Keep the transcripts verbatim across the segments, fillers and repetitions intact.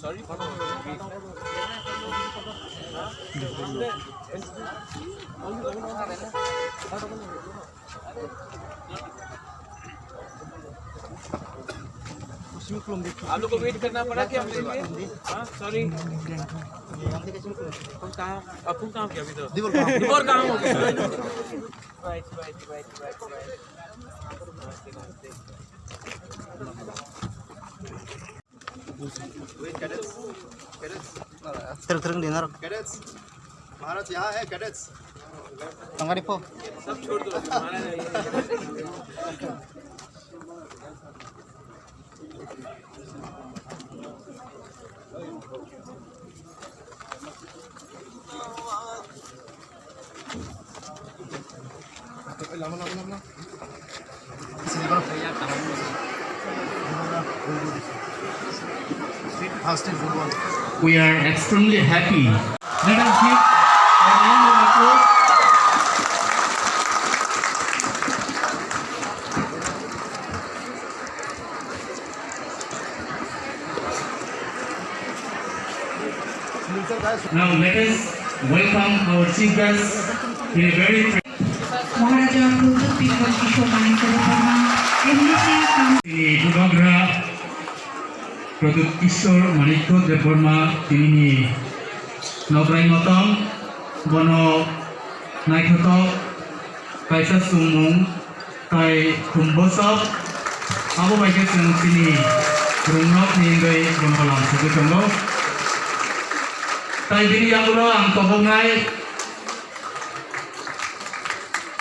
Sorry. आप लोग को वेट करना पड़ा क्या मेरे लिए? हाँ, सॉरी। कौन कहाँ? अब कौन कहाँ गया अभी तो? दिबोर कहाँ? दिबोर कहाँ हो गया? Right, right, right, right, right. Terus, terus, Dinar. Cadets, महाराज यहाँ है, cadets। Tangari po. सब छोड़ दो, तुम्हारा नहीं है। We are extremely happy. Let us give a round of applause. Now let us welcome our chief guest in a very Maharaja Pradyut Kishore Manikya Debbarma, M D C cum Tini Bubagra Pradyut Kishore Manikya Debbarma tinini nokrai motong, bono naithotok kaisa chumung tai khum bosok, abo bai khe chwng chini rwngnokni wngwi bono lam sogwi tongo. Tai bini yagulo ang toboknai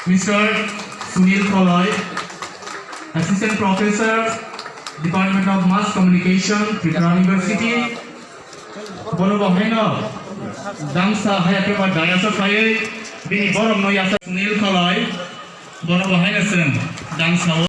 Mister Sunil Koloi, Assistant Professor, Department of Mass Communication, Tripura University. Bono bo haino dangsa haya khe ba dayasa khaiwi bini borokno yasa Sunil Koloi. Bono bo haino chwng dangsa o